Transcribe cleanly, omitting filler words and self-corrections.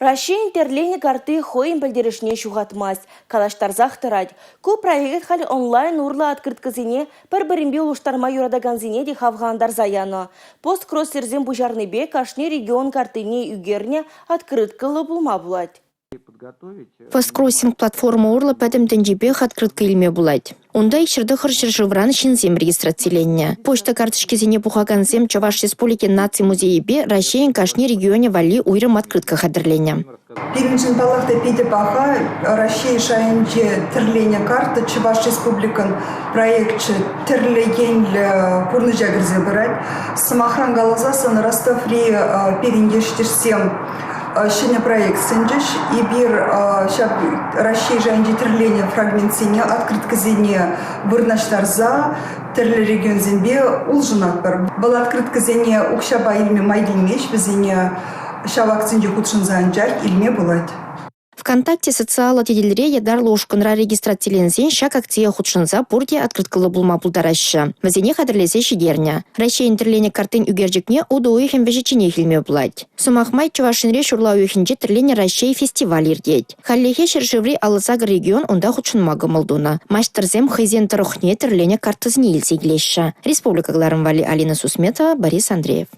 Раҫҫейӗн тӗрленӗ картти хӑйӗн пӗлтерӗшне ҫухатмасть, калаҫтарсах тӑрать. Ку проект халь онлайн урлӑ открыткӑсене пӗр-пӗринпе улӑштарма юратакансене те хавхалантарса янӑ. Посткроссерсем пуҫарнипе кашни регион карттине ӳкернӗ открыткӑллӑ пулма пулать. Посткроссинг платформа урлӑ пӗтӗм тӗнчипех открытка илме пулать. Унта 209 ҫӗршывран ҫынсем регистрациленнӗ. Почта карточкисене пухакансем Чӑваш Республикин наци музейӗпе Раҫҫейӗн кашни регионӗ валли уйрӑм открытка хатӗрленӗ. Пирӗншӗн, паллах та, питӗ паха. Раҫҫей шайӗнче тӗрленӗ карта Чӑваш Республикин проекчӗ тӗрлӗ енлӗ пурнӑҫа кӗрсе пырать. Сӑмахран каласассӑн, Ростоври пирӗн ӗҫтешсем ҫӗнӗ проект сӗнчӗҫ. Эпир ҫак Раҫҫей шайӗнче тӗрленӗ фрагментсене, открыткӑсене вырнаҫтарса тӗрлӗ регионсемпе улшӑнатпӑр. Вӑл открыткӑсене укҫапа илме май килмест, вӗсене ҫав акцинче хутшӑнса анчах илме пулать. ВКонтакте социаллӑ тетелре ятарлӑ ушкӑнра регистрациленсен ҫак акцие хутшӑнса пурте открыткӑллӑ пулма пултараҫҫӗ. Вӗсене хатӗрлесе ҫитернӗ. Раҫҫейӗн тӗрленӗ карттин ӳкерчӗкне утӑ уйӑхӗн вӗҫӗчченех илме пулать. Сӑмах май, Чӑваш Енре ҫурла уйӑхӗнче Тӗрленӗ Раҫҫей фестиваль иртет. Хальлӗхе ҫӗршыври 58 регион унта хутшӑнма кӑмӑл тунӑ. Маҫтӑрсем хӑйсен тӑрӑхне тӗрленӗ карттӑсене илсе килеҫҫӗ. Республика кӑларӑм валли Алина Сусметова, Борис Андреев.